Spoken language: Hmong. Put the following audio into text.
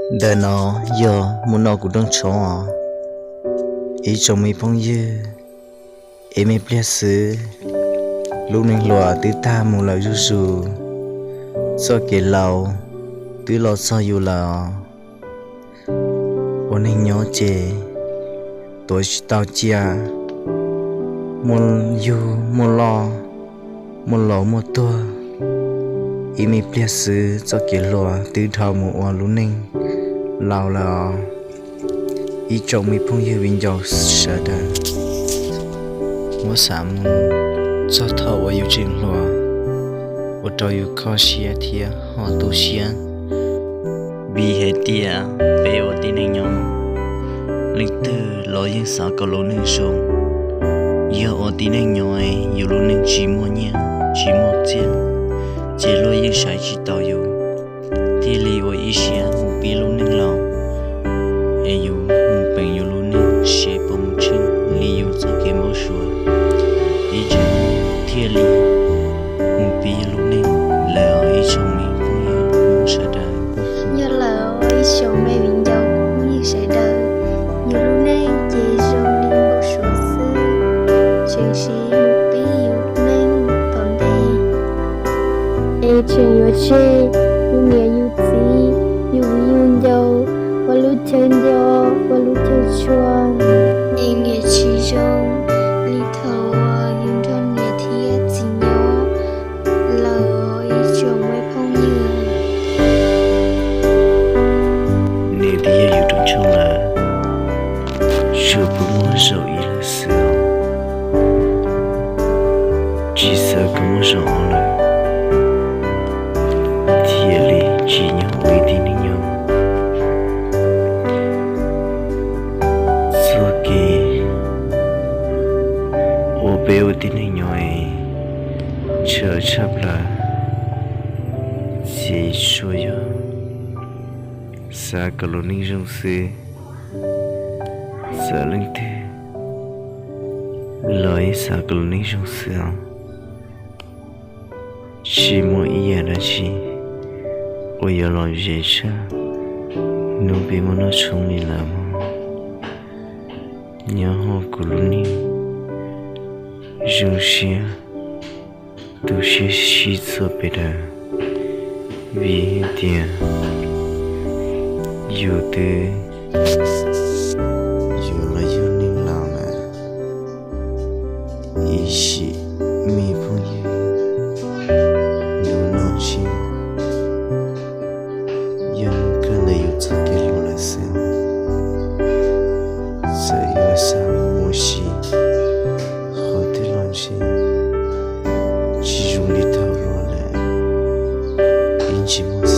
Ntawm no yog mus noj kuv rooj tshoob os. Ib tsoom me phooj ywg, ib me pliag xwb lub neej hluas twb tag mus lawm zuj zus, txoj kev laus twb los txog yus lawm os. Ua neej nyob ces tuav tsis tau cia, muaj yug muaj loj, muaj laus muaj tuag, ib me pliag xwb txoj kev hluas twb dhau mus ua lub neej laus lawm os. Ib tsoom me phooj ywg viv ncaus sawv daws, muab xav mus txog thaum uas yus tseem hluas, ua rau yus kho siab thiab ho tu siab. Vim hais tias peb ua tib neeg nyob, leej twg los yeej xav kom lub neej zoo. Yog ua tib neeg nyob yus lub neej tsis muaj nyiaj tsis muaj txiaj, ces luag yeej saib tsis taus yus, thiaj li ua ib siab mus pib lub neej laus, es yus mus peem yus lub neej seb puas mus tsheej li yus txoj kev npau suav, ib txhia thiaj li mus pib lub neej lawm os ib tsoom me phooj ywg sawv daws. Yog lawm os ib tsoom me viv ncaus phooj ywg sawv daws, yus lub neej ces zoo li npau suav xwb, tseem siv mus pib yus lub neej tom ntej, es tseem yuav tseg yus niam yus txiv, yus viv yus ncaus, ua lub chaw nco, ua lub chaw tshua, es niam tsis zoo li thaum uas yus nrog niam thiab txiv nyob lawm os ib tsoom me phooj ywg. Nws twb yog yus tus tshooj lawm, tsuas puas muaj zaum ib lawm xwb os. Tsis xav kom muaj zaum ob lawm, thiaj li tsim nyog ua ib tib neeg nyob. Txoj kev uas peb ua tib neeg nyob es ntshaw tshaj plaws, ces tsuas yog xav kom lub neej zoo xwb. Txawm leej twg los yeej xav kom lub neej zoo xwb os. Tsis muaj ib yam dab tsi uas yuav lom zem tshaj hnub peb muaj noj tshoob li lawm mog. Nyob hauv kuv lub neej zoo siab, tu siab sib txhua pes daws, vim hais tias yus twb yuav los yog neeg laus lawm. Ib tsoom me phooj ywg, hnub no tsis yog hnub kawg ntawm yus txoj kev hluas lawm xwb. Txawm yuav xav mus ua si qhov twg los ntshe tsis zoo li thaum hluas lawm, yeej tsis muaj